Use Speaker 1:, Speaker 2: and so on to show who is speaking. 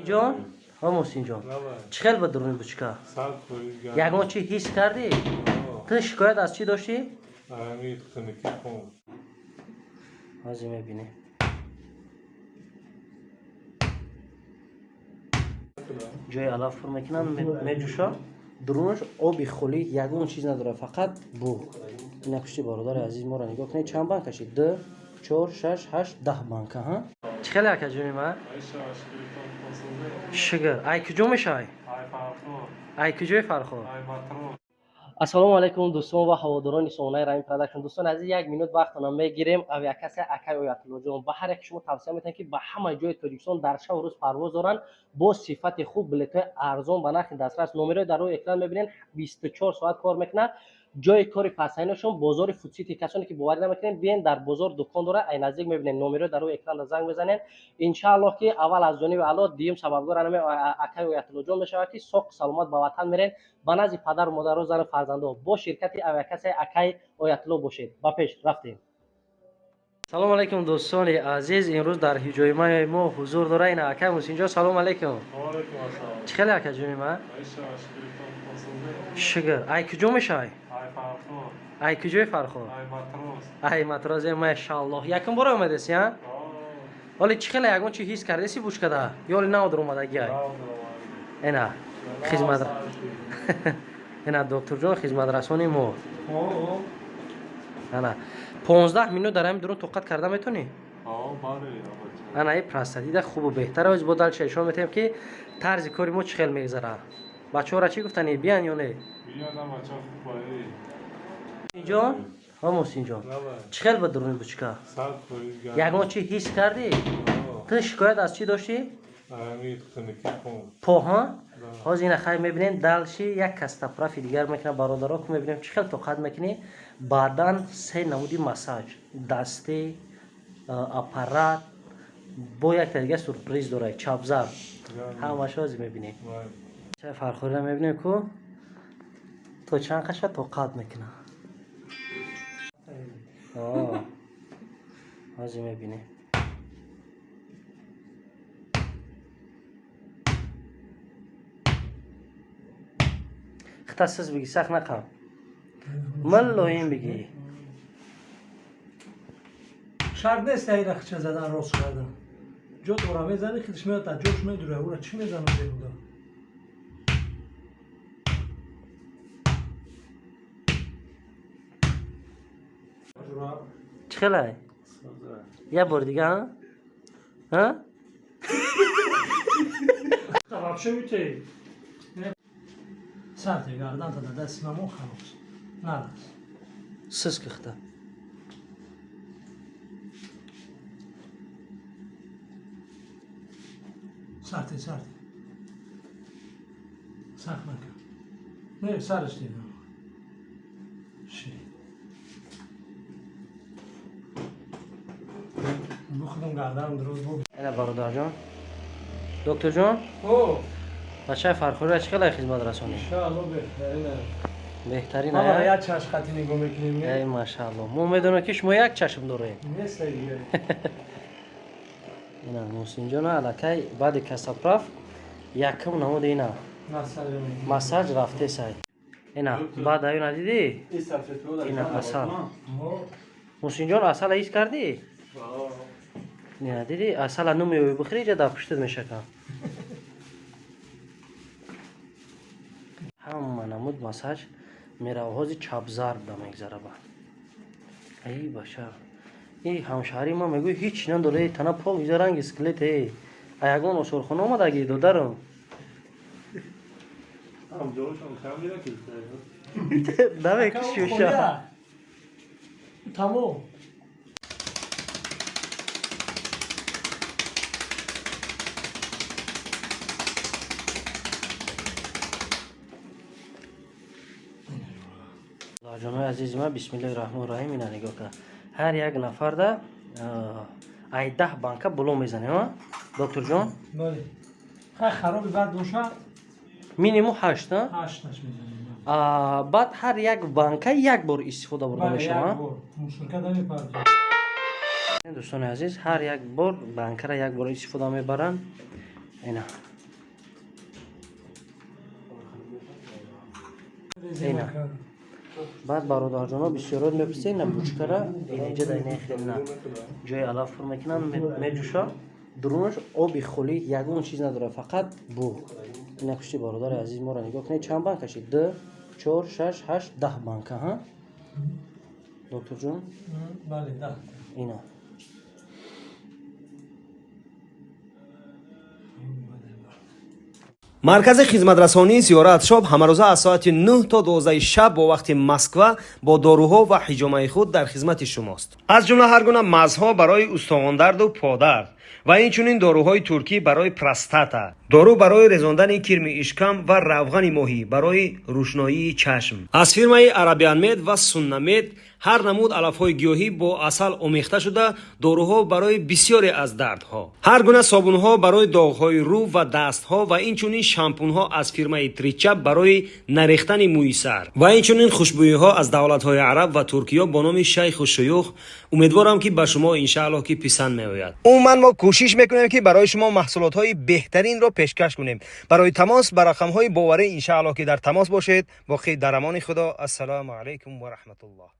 Speaker 1: Ҷон, ҳа Муҳсинҷон, чӣ хел ба дуруни бучка? Ягон чӣ ҳис кардӣ? Ту шикоят аз чӣ доштӣ? Ҳозир мебинем. Ҷои алаф пур мекунанд, меҷӯша, дурунаш оби холӣ, ягон чиз надорад, фақат буғ. Ина пушти бародари азиз моро нигоҳ кунед, чанд банка шид? 2, 4, 6, 8, 10 банка, ҳа? Чӣ хеле акаҷони ман? Шукр. Ай куҷо мешавай? Ай куҷои Фархор? Ассалому алайкум, дӯстон ва ҳаводорони сомонаи Раҳим Продакшн. Дӯстони азиз, як минут вақтона мегирем. Авиакасса акай Оятуллоҷон ба ҳар яке шумо тавсия метавонем, ки ба ҳама ҷои Тоҷикистон дар шабу рӯз парвоз доранд, бо сифати хуб, билетҳои арзон, ба нархи дастрас. Номерҳои дар рӯи экран мебинед, 24 соат кор мекунад. Ҷои кори пасайнашон бозори Фудсити. Касоне ки боварӣ намекунед, биен, дар бозор дукон дора, ай наздик мебинед. Номерҳои дар рӯи экран занг мезанед. Иншааллоҳ, ки аввал аз ҷониби Аллоҳ, дуюм сабабгор анаме акай Оятуллоҷон мешавад, ки соқ саломат ба ватан мерен, ба назди падару модару зану фарзандо. Бо ширкати авиакассаи акай Оятулло бошед. Ба пеш рафтем. Салому алайкум, дӯстони азиз. Имрӯз дар ҳиҷоимаи мо ҳузур дора ина акай Муҳсинҷон. Салому алайкум. Чӣ хеле, акаҷони ман? Шукр. Ай куҷо мешавай? Ай куҷои Фархор? Ай Матрозе. Машааллоҳ, якум бора омадаси, а? Ҳоли чӣ хеле, ягон чӣ ҳис кардаси бушкада ё ҳоли навдор омадагиай? Ина хизмат, ина докторҷон, хизматрасони мо. Ана 15 минут дар ҳамин дурун тоқат карда метавонӣ? Ана и простатида хубу беҳтар. Оз бо дальше ишон метавем, ки тарзи кори мо чӣ хел мегзарад. Бачаҳоро чӣ гуфтани, биян ё не? Ҷон, ҳа Муҳсинҷон, чӣ хел ба дуруни бучка? Ягон чӣ ҳис кардӣ? Ту шикоят аз чӣ доштӣ? По, ҳа? Ҳозир ина хай мебинем, дальше як костоправи дигар мекунам, бародаро, ку мебинем, чӣ хел тоқат мекунӣ. Баъдан се намуди массаж, дастӣ, аппарат, бо якта дига сюрприз дорад, чапзар. Ҳамааш ҳозир мебинем. Фархориро мебинем, ку то чанд қаша тоқат мекунад. Ҳозир мебинем. Хита сиз биги, сахт нақам, мулоим биги.
Speaker 2: Шарт нест ай рахча задан, рост кардан. Ҷо дора, мезани, худш меояд, аз ҷош медура. Ура чӣ мезанам беҳуда?
Speaker 1: Чӣ хелай? Як бори дига, ҳа?
Speaker 2: Вообще митей сарте гарданта да дасти мамо, халос, нарас.
Speaker 1: Сиз кихта.
Speaker 2: Сарте, сарте, сахт накун. Не, сараш дидам ши. Бухудам, гарданам дуруст бу.
Speaker 1: Ина бародарҷон, докторҷон.
Speaker 2: О.
Speaker 1: Бачаи Фархориро чӣ хелай хизмат расонӣ?
Speaker 2: Иншаалло, беҳтарин.
Speaker 1: Беҳтарин.
Speaker 2: Ҳамара як чашм хати нигоҳ мекунем.
Speaker 1: Эй, машаалло, мо медонем, ки шумо як чашм доред.
Speaker 2: Нест дигар.
Speaker 1: Ина Муҳсинҷона аллакай баъди костоправ якум намуди ина массаж рафтесай. Ина баъд аюна дидӣ, ина асал. Муҳсинҷон, асала ҳис кардӣ? Ина дидӣ, асала нумеёбӣ, бихӯри, иҷа дар пуштат мешакам. Ҳама намуд массаж мерава, ҳозир чапзарб да мегзара. Ба ай баша, и ҳамшаҳрии ман мегӯй, ҳеҷ надора, э, тана пок, иҷа ранги скелет. Э, а ягон осорхона омадаги, додарам? Намекушуша.
Speaker 2: Тамом.
Speaker 1: Ҷонои азизи ман, бисмиллоҳи раҳмони раҳим. Ина нигоҳ кар, ҳар як нафарда ай 10 банка боло мезанем, а, докторҷон?
Speaker 2: Бале, хай, хароби бад боша.
Speaker 1: Минимум ҳашт, а?
Speaker 2: Ҳашташ мезанем.
Speaker 1: Баъд ҳар як банка як бор истифода бурда мешавад.
Speaker 2: Мусорка намепардозад.
Speaker 1: Дӯстони азиз, ҳар як бор банкара як бор истифода мебаранд. Ина. Баъд, бародарҷоно, бисёрот мепурсед, на бучкара инҷа дар ина хел на ҷои алаф пур мекунанд, меҷӯша, дурунаш оби холӣ, ягон чиз надорад, фақат буғ. Ина пушти бародари азиз моро нигоҳ кунед, чанд банка шид? Ду, чор, шаш, ҳашт, 10 банка. Ҳа, докторҷон?
Speaker 2: Бале, 10.
Speaker 1: Ина
Speaker 3: Маркази хизматрасонии Зиёрат Шоп ҳамарӯза аз соати 9 то 12 шаб бо вақти Москва бо доруҳо ва ҳиҷомаи худ дар хизмати шумост. Аз ҷумла ҳар гуна мазҳо барои устухондарду подард ва инчунин доруҳои туркӣ барои простата, дору барои резондани кирми ишкам ва равғани моҳӣ барои рӯшноии чашм. Аз фирмаи Арабианмед ва Суннамед ҳар намуд алафҳои гиёҳӣ бо асал омехта шуда, доруҳо барои бисёре аз дардҳо, ҳар гуна собунҳо барои доғҳои рӯ ва дастҳо ва инчунин шампунҳо аз фирмаи Тричап барои нарехтани мӯи сар ва инчунин хушбӯиҳо аз давлатҳои араб ва туркиё бо номи Шайху Шуюх. Умедворам, ки ба шумо, иншааллоҳ, ки писанд меояд. Умуман, мо кӯшиш мекунем, ки барои шумо маҳсулотҳои беҳтаринро пешкаш кунем. Барои тамос ба рақамҳои боварӣ, иншааллоҳ, ки дар тамос бошед. Боқӣ дар амони Худо. Ассалому алайкум ва раҳматуллоҳ.